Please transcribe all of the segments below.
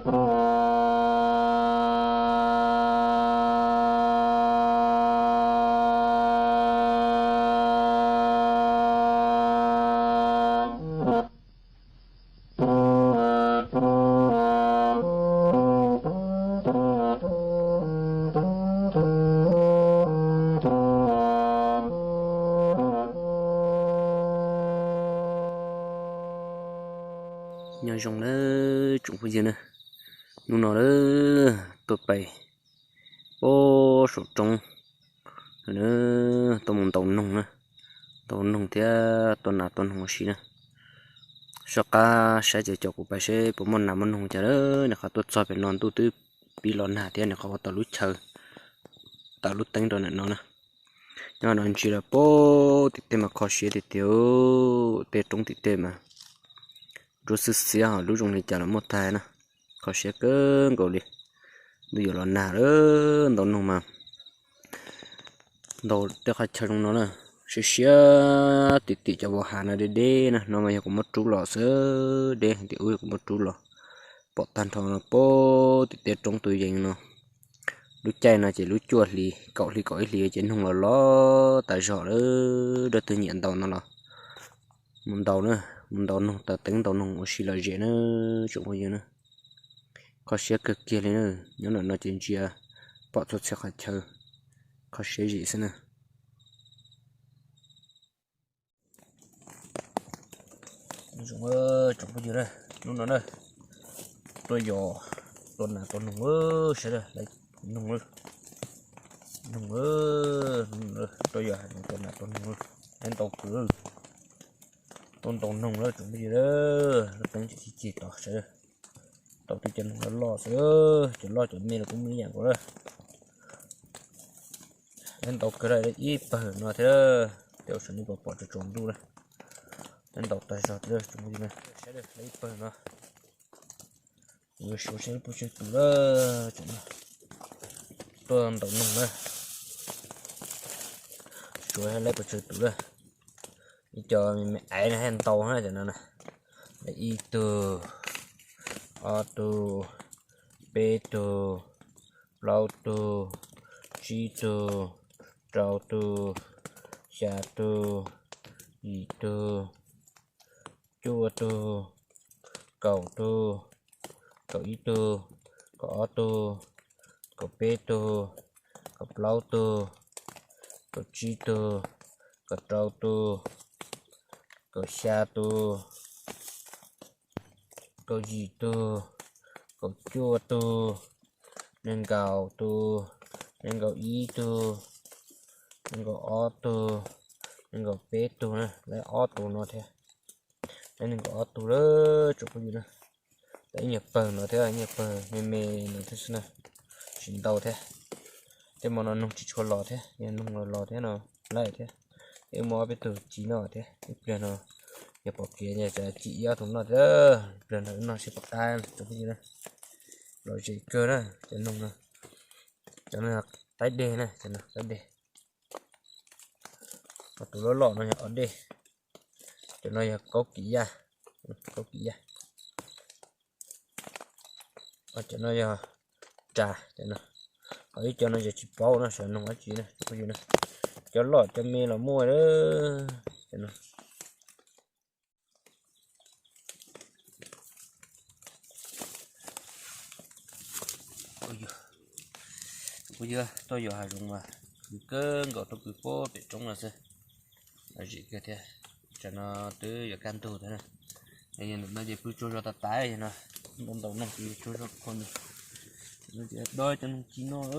Nyob zoo na tsoom phooj ywg na, hnub no tuaj pais pab saum roob, tuaj mus ntaus noog na, ntaus noog thiab tua nas tua noog ua si na. Soj qab saib cov cov kuv pais seb puas muaj nas muaj noog cas lawm. Nws qhov tuaj txog pem no ntuj twb pib los nag thiab, nws qhov ua tau lub chaw, tau lub teeb rau ntawm no na. Nyob no ntsia los pab tim tej mas kho siab tiag tiag, tej roob tim tej mas nruab xwb xiab, lub zoo li cas los muaj tag na. Kho siab kawg nkaus li. Ntuj yuav los nag lawm, ntaus noog mas ntaus tej qhov chaw zoo no na, siab siab tim tim cov vos hav no deb deb na. No mas yog kuv muab rub los xwb, deb heev tias ub yog kuv muab rub los. Pom tag nrho no pab tim tej roob tus yees no. Lub caij no ces lub cuaj hli, kaum hli kaum ib hli ces noog los los tas zog lawm. Dab twg nyiam ntaus no los mus ntaus na, mus ntaus noog, taws teeb ntaus noog ua si lom zem na tsoom phooj ywg na. Kho siab kawg kiag li na. Nyob ntawm no ces ntsia pom txhua txhia qhov chaw, kho siab zim xwb na. Tsoom phooj ywg na, hnub no na, tuaj yos, tua nas tua noog, sawv daws, noog, tuaj yos tua nas tua noog, ntau kawg, tuaj ntaus noog lawm tsoom phooj ywg, lub teeb tsis cig tod sawv daws. Tau twb cov noog loj loj xwb, cov loj cov me los kuj muaj ib yam nkaus lawm. Ntau kawg lawm, ib pawg no thiab, tej zaum nej pom pom tsaus tsaus ntuj na. Ntau tag zog thiab tsoom phooj ywg na, sawv daws, ib pawg no. Kuv yuav suav saib lub pawg tsawg tus lawm, tuaj ntaus noog na. Suav saib lub pawg tsawg tus lawm. Ib co me me aiv no thiaj ntau na cov no na. Ib tug, ob tug, peb tug, plaub tug, tsib tug, rau tug, xya tug, yim tug, cuaj tug, kaum tug, kaum ib tug, kaum ob tug, kaum peb tug, kaum plaub tug, kaum tsib tug, kaum rau tug, kaum xya tug, kaum yim tug, kaum cuaj tug, nees nkaum tus, nees nkaum ib tug, nees nkaum ob tug, nees nkaum peb tug na, lawv ob tug no thiab. Lawv nees nkaum ob tug lawm tsoom phooj ywg na. Lawv ib nyuag pawg no thiab, ib nyuag pawg me me no thiab xwb na, tsis ntau thiab. Tej hmo no noog tsis tshua los thiab, yog noog los los thiab no lawm thiab. Ib muaj ob peb tug ci noj thiab, ib pliag no yog pom kev ces tsim ib ob tug noj thiab, pliag no wb noj seb puas qab tsoom phooj ywg na. Lom zem kawg na cov noog no. Cov no qaib deg na, cov no qaib deg. Ho tus loj loj no yog ob dej. Cov no yog kaub kim yaj, kaub kim yaj. Ho cov no yog ras, cov no. Ho ib co no yog tsis paub no, xyov noog dab tsi na, tsoom phooj ywg na. Cov loj cov me los muaj lawm, cov no. Kuv yog tuaj yos hav zoov mas kwv kawg nkaus, tuaj kwv puag pem roob no xwb. Lom zem kawg thiab. Tsam no twb yuav kaj ntug thiab na. Yog ntawm no ces pw tsaug zog tas tas, yog no ntau ntau no ces tsaug zog qhov no. Tam no ces dob cov noog ci noj,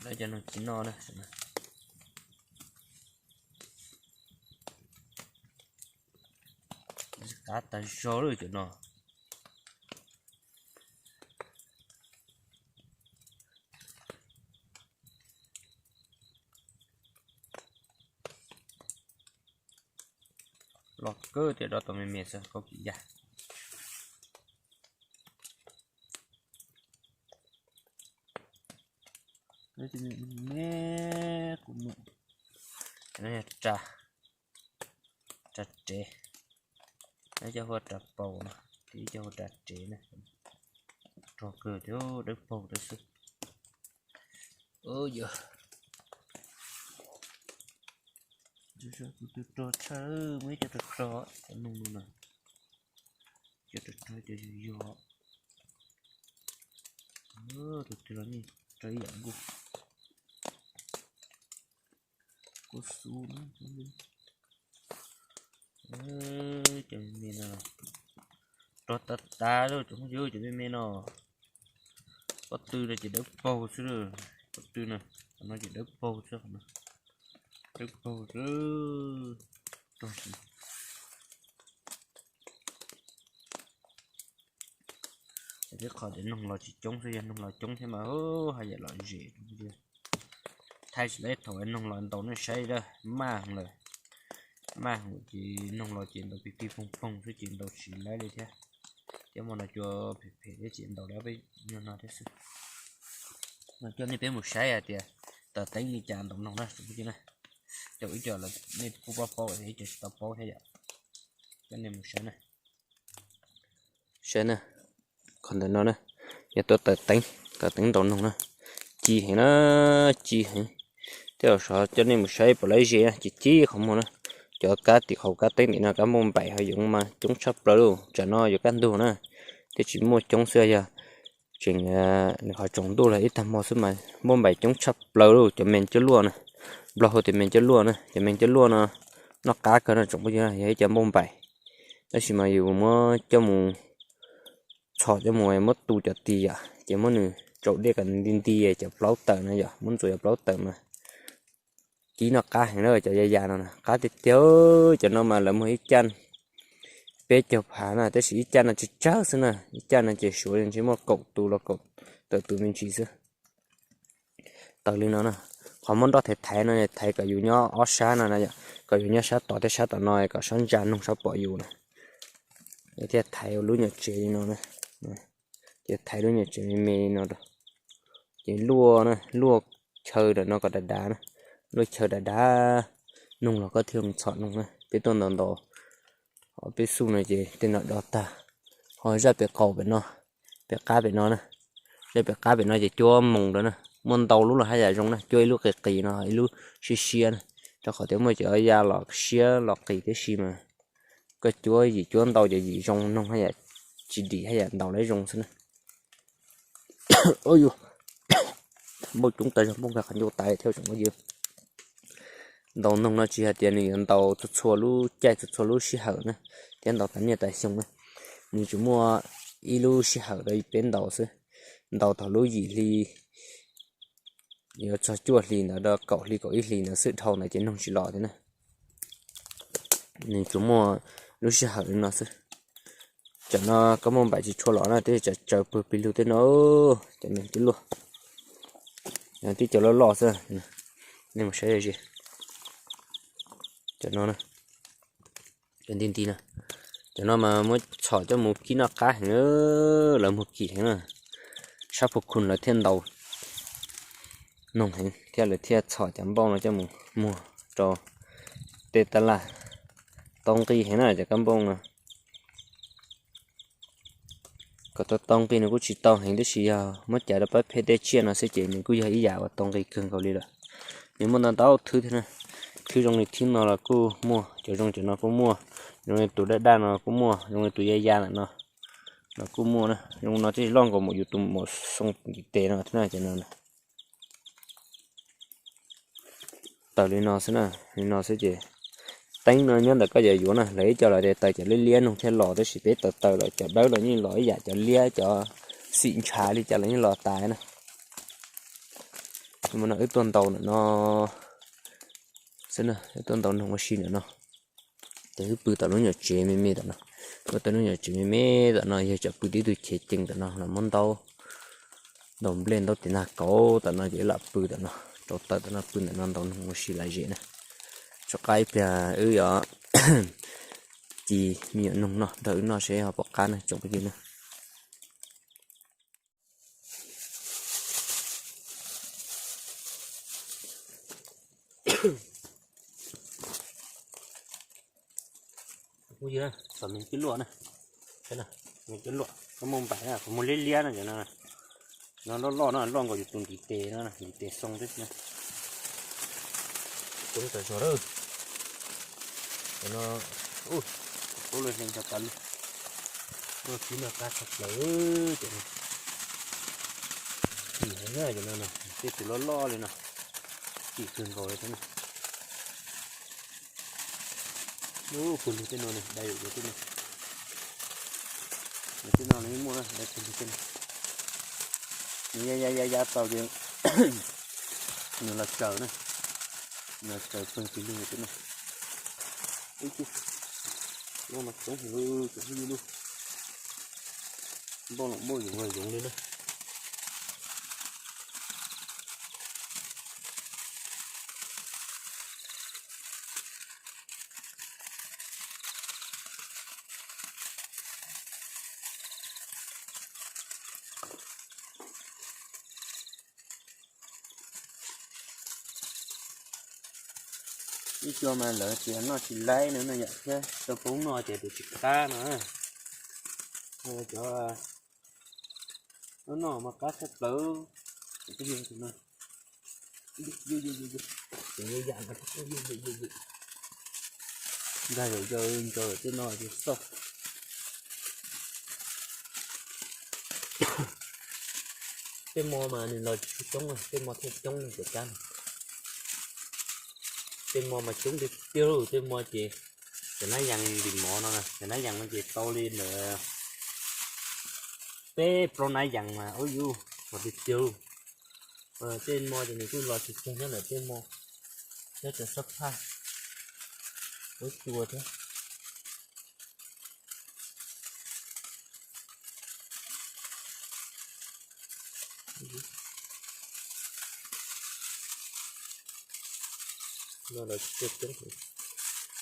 dob cov noog ci noj na. Qab tas zog lawm cov no. Loj kawg thiab, dob tau me me xwb, kaub kim yaj. Me, kuv num. Cov no yog ras, ras rev, no cov hu ua ras paus no. Ib co ua ras tsev na, rog kawg thiab dawb paug thiab xwb. Yog tus twg rog tshaj, muaj ib co rog rog, cov noog no na, cov rog rog cov yog yog, tus twg los yeej rog ib yam nkuj. Kuv xub na, cov me me no rog tas tas lawm tsoom phooj ywg, cov me me no. Pob tw no ces dawb paug xwb, pob tw no, qhov no ces dawb paug xwb, qhov no dawb paug xwb. Rog, qhov tias noog los tsis coob xwb, yog noog los coob thiab mas haj yam lom zem. Thaij tsis laib thaum noog los ntaus nej saib lawm, maj heev lawm. Maj heev ces noog los ces ntaus pig pig poog poog xwb ces ntaus tsis laib li thiab. Thiab hmo no cua phem phem thiab ces ntaus laib peb nyuag no thiab xwb. No coj nej peb mus saib hais tias taws teeb li cas ntaus noog na tsoom phooj ywg na. Caum ib co lawm nej kuj paub paub thiab, ib co tsis tau paub thiab yom. Coj nej mus saib na. Saib na, qhov ntawm no na, yog tuaj taws teeb, taws teeb ntaus noog na, ci heev na, ci heev. Tej zaum sov coj nej mus saib puas laib ze na, ci ci qhov muag na. Cov kab tim qhov kab teeb tim no kab npauj npaim ho yoov mas coob tshaj plaws lauj, tsam no yuav kaj ntug na, thiaj tsis muaj coob xwb, yog tseem nws qhov tsaus ntuj los ib tag hmo xwb mas npauj npaim coob tshaj plaws lauj. Cov me coj luaj na, nplog hu tias me coj luaj na, cov me coj luaj no noj qab kawg no tsoom phooj ywg, yog ib cov npauj npaim. Tab sis mas yus muab coj mus txhom coj mus muab tu cov tis yom, ces muab nws tsaus dej kom nti nti cov plaub tawm no yom, muab ntxuav cov plaub tawm mas kib noj qab heev na. Cov ya ya no qab tiag tiag, cov no mas lawv muag ib caj peb caug phav na, tab sis ib caj no tsawg tsawg xwb na, ib caj no ces suav ntshe muaj kaum tus los kaum tawm tus me ntsis xwb. Taws li no na, qhov muab nroj thaiv thaiv no thaiv kom yus nyob ob sab no na yom, kom yus nyob sab tod thiab sab tom no kom sab ntsa noog sab pom yus na. Thiaj thaiv lub nyuam tsev li no na, ces thaiv lub nyuam tsev me me li no rau, ces luaj na, luaj chaw ram no kom dav dav na, luaj chaw dav dav, noog los koj thiaj txhom noog na. Peb tuaj ntaus ntaus, ho peb xuj no ces tej no dov tag, ho zaj pem qaum pem no, pem qab pem no na, zaj pem qab pem no ces cuab moos rau na, muaj ntau lub los haj yam zoo na, cuab ib lub qis qis no ib lub siab siab na, rau qhov tias muaj cov ya los siab los qis tib si mas koj cuab yim cuab ntau ces yim zoo noog haj yam tsis dim haj yam ntaus lawv zoo xwb na. Npauj coob tas zog, npauj nkag qhov ncauj tas thiab tsoom phooj ywg. Ntaus noog no tsis hais tias nws yuav ntaus txhua txhua lub caij txhua txhua lub sij hawm na, thiab ntaus tas niaj tas xyoo na. Nws tsuas muaj ib lub sij hawm rau peb ntaus xwb, ntaus thaum lub yim hli yuav txog cuaj hli ntawd rau kaum hli kaum ib hli ntawd xwb, dhau ntawd ces noog tsis los thiab na. Nws tsuas muaj lub sij hawm li no xwb. Cov no kab npauj npaim tsis tshua los na, twb tsaws pwg pig lug tej no, cov neeg twb luaj. Twb cov loj loj xwb, nej mus saib ze. Cov no, cov nti nti na, cov no mas muab txhom coj mus kib noj qab heev, lawv muag kim heev na. Sab Phu Khun lawv thiaj ntaus noog heev thiab lawv thiaj txhom cov npauj no coj mus muag rau tej tab laj tau nqi heev na cov kab npauj no. Kom tau tau nqi nws kuj tsis tau heev tab sis yog muab caiv rau pab phem tej tsiaj no xwb ces nws kuj yog ib yam uas tau nqi kawg nkaus li lawm. Nws muaj ntau ntau thwb thiab na, thwb zoo li thwb no los kuj muaj, cov zoo cov no kuj muaj, zoo li tus daj daj no kuj muaj, zoo li tus ya ya ntawm no los kuj muaj na. Zoo no tib si loj nkaus mus yus tus maum xoo ntiv tes no thiab na cov no. Taws li no xwb na, li no xwb ces teeb no nyob ntawm koj yuav yuav na, lawv ib co lawv tias taws cov liab liab noog thiaj los tab sis peb taws taws lawm cov dawb los yeej los ib yam, cov liab cov xim ntshav li cas los yeej los tas na. Mas no wb tuaj ntaus ntawm no xwb na, wb tuaj ntaus noog ua si ntawm no. Ces wb pw tom lub nyuam tsev me me tom no, wb tuaj lub nyuam tsev me me tom no yog tsam pw tib tug chev cees tom no los muab ntaub, ntaus nplej ntaub tes nag kauv tom no ces wb lam pw tom no, rau taws tom no pw ntawm no ntaus noog ua si lom zem na. Tso qab ib pliag wb yuav ci me nyuam noog noj nrog wb noj seb ho pom qab na tsoom phooj ywg na. Phooj ywg, txhom me twb luaj na. Cov luam koj muaj npaim na, qhov muag liab liab no cov no, no loj loj no, loj nkaus yus tus ntiv tes no, ntiv tes xoo xwb na. Coob tas zog lawm. Cov no, ub, ub, lawv hleev tag tas li. Ub, tib no qab tshaj plaws cov no. Kim heev na cov no na, tej tus loj loj li no, kim kawg nkaus li thiab na. Ub, puag lug tej no na, dai yam tej no. Tej no nws muaj na, dai puag lug tej no. Nws ya ya ya ya tau ces nws los tsaws na, nws los tsaws pawg pis lug tej no. Ub, coob heev li, cov phooj ywg lauj. Npauj los npauj, yoov los yoov li na. Ib co mas lawv tias noj tsis laib no no yom, thiab tau poob noj ces tus tsis qab no. Cov no mas qab tshaj plaws. Tus no, tus no yam nkag zaum zaws ntsaws tej no ces xauj. Tej mo mas nws los tsis coob, tej mo thiaj coob li cov kab no. Tej mo mas coob tiag tiag lauj, tej mo ces cov nab yas ntim mov no na, cov nab yas no ces tau li ntawm peb plaub nab yas mas ub yus, mas tiag tiag lauj. Tej mo ces nws kuj los tsis tag nyob ntawm tej mo, nyob cov sab phaj, ub cua thiab. No los tsis coob,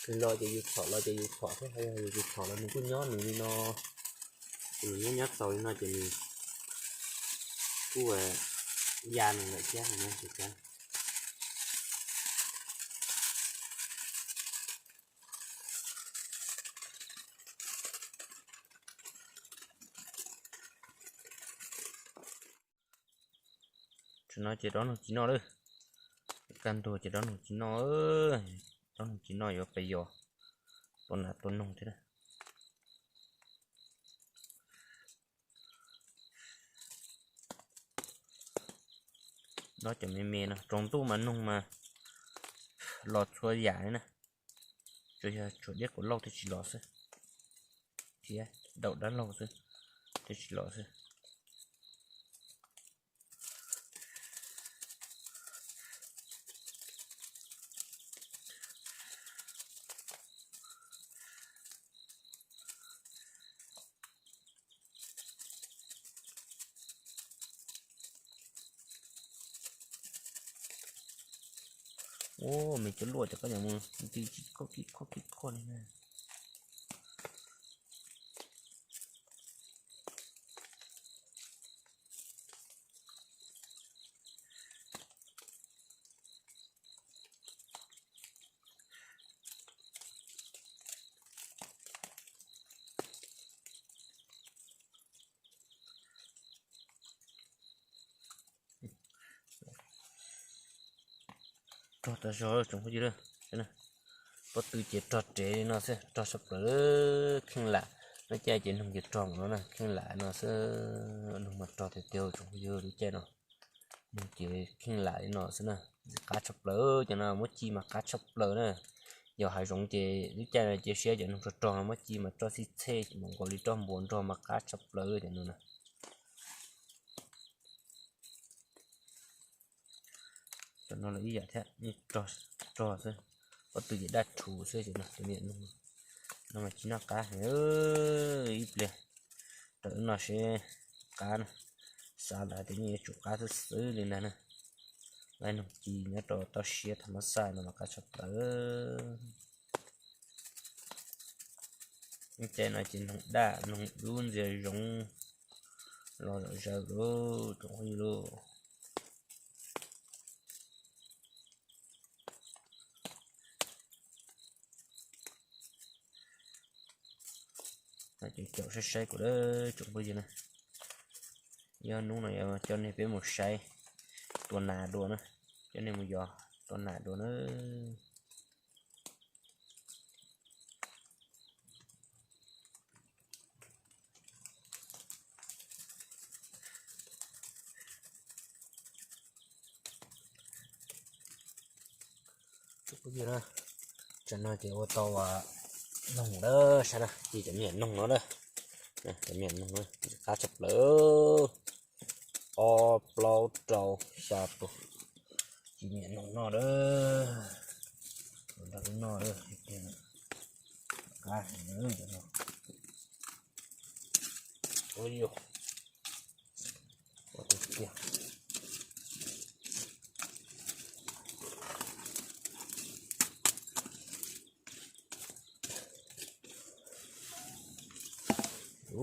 nws los ces yus txhom los ces yus txhom thiab, yog yus tsis txhom los nws kuj nyob nws li no. Ces nws nyob nyob txaus li no ces nws kuj ya nws lawm thiab no. Tam no ces dob noog tsis noj lawm. Kaj ntug ces dob noog tsis noj, dob noog tsis noj yuav pes yos tua nas tua noog thiab na. Dob cov me me no, tsaus ntuj mas noog mas los txhua yam li na. Tsuas yog tshuav dej qus lauj twb tsis los xwb, thiab daum dab laug xwb, twb tsis los xwb. Ub, me cov luaj ces koj yuav mus nti tsis koj kij koj kij koj li na. Rog tas zog tsoom phooj ywg. Pob tw ces rog rev li no xwb, rog sab plaws kheej lam. Lub caij ces noog ces rog mus no na, kheej lam no xwb. Noog mas rog tiag tiag tsoom phooj ywg, lub caij no noog ces kheej lam li no xwb na. Qab tshaj plaws, cov no muab ci mas qab tshaj plaws na. Yog hav zoov ces lub caij no cia siab cov noog rog rog no muab ci mas roj xib txhej mus nkaus li roj npua nrog mas qab tshaj plaws cov no na. Cov no los ib yam thiab, rog xwb, pob tw ces daj rhuv xwb cov no. Tus niam no mas tsis noj qab heev, ib pliag rau wb noj seb qab na. Xav lawm tias yeej yuav tsum qab xwb xwb li ntag na. Laib noog ci nyob rau toj siab thaum mab xaj no mas qab tshaj plaws. Lub caij no ces noog daj noog dub ntxias zoov los zom zaws lauj tsoom phooj ywg lauj. Caum saib saib kuv tsoom phooj ywg na. Yog hnub no coj nej peb mus saib tua nas dua na, coj nej mus yos tua nas dua na. Tsam no ces ua tau noog lawm, saib na, ci cov me nyuam noog no na, cov me nyuam noog na, qab tshaj plaws, ob plaub rau xya tus, ci me nyuam noog noj lawm, nrog wb noj lawm, qab heev no.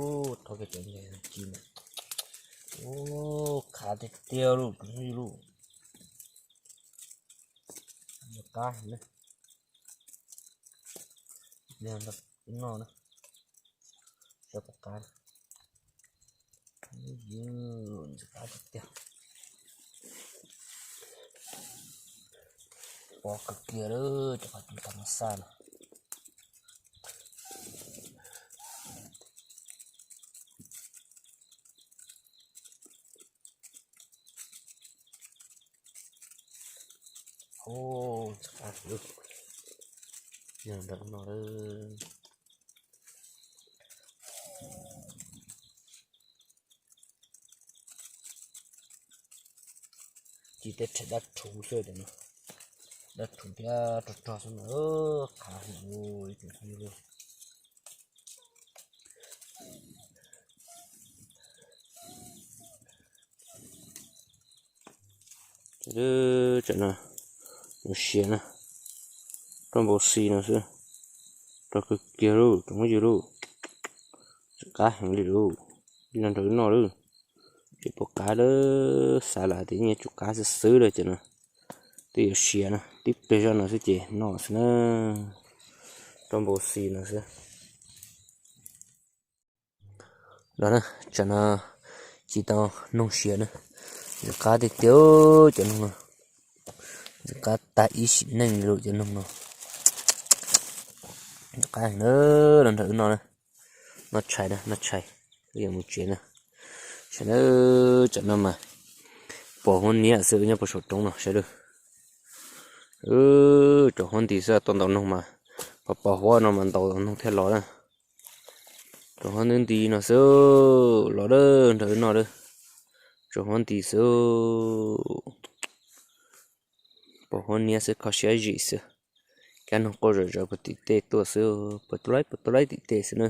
Ub, thov kiag cov ci na. Ub, qab tiag tiag lauj, tus hnub ib lub. Qab heev na. Noj na. Saib puas qab. Ntxim qab tiag tiag. Pom kawg kiag lawm, cov qab tus tau mas xaj no. Ub, ntxim qab heev, yog ntawm no lawm. Ci teb rhe dab rhuv xwb, dab rhuv thiab rog rog xwb mas qab heev li. Tam no mus siav na, roj npau xi no xwb, rog kawg kiag lauj, tsoom phooj ywg lauj, ntxim qab heev li lauj, los nrog wb noj lauj. Ces puas qab lawm, xav lam tias yeej yuav tsum qab xwb xwb lawm ces no twb yuav siav na, tib pliag zoj no xwb ces noj xwb na, roj npau xi no xwb. Los na, tsam no ci tau noog siav na, ntxim qab tiag tiag cov noog no, ntxim qab tag ib sim neej li lawm cov noog no. Ntxim qab heev na, los nrog wb noj na, noj tshais na, noj tshais, wb yuav mus tsev na. Saib na, tsam no mas pos huab niab xwb, wb nyob puag saum roob no saib lawm. Tsaus huab nti xwb, tau ntaus noog mas, pos pos huab no mas ntaus noog thiaj los na. Tsaus huab nti nti no xwb, los lawm nrog wb noj lawm. Tsaus huab nti xwb, pos huab niab xwb, kho siab zim xwb. Kab noog quaj zom zaws puag tim tej tuaj xwb, puas tu laib puas tu laib tim tej xwb na.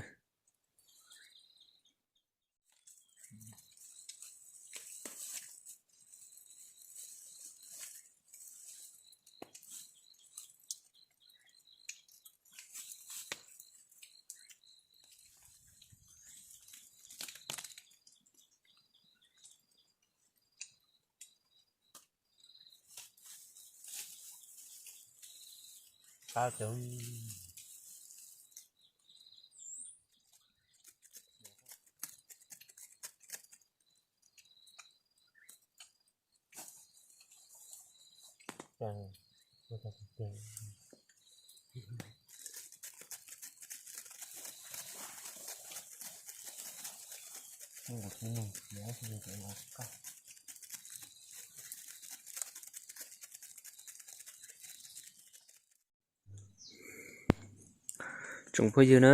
Tsoom phooj ywg na,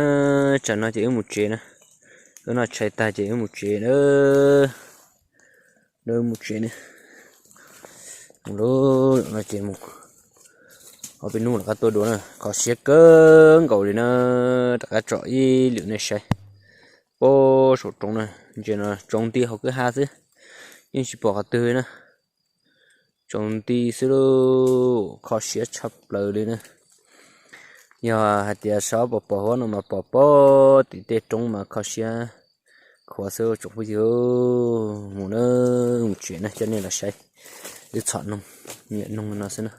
tsam no ces wb mus tsev na. Wb noj tshais tag ces wb mus tsev na. Wb mus tsev na. Mus lawm no ces mus. Ob peb hnub rov qab tuaj dua na, kho siab kawg nkaus li na. Rov qab tsom ib lwm nej saib. Puag saum roob na, ntses no tsaus nti hauv kwj ha xwb, yeej tsis pom qhov twg li na. Tsaus nti xwb lauj, kho siab tshaj plaws li na. Yog hais tias sawv pos pos huab no mas pos pos tim tej roob mas kho siab khuav xwb tsoom phooj ywg. Mus na, mus tsev na, coj nej los saib wb txhom noog, me nyuam noog no xwb na.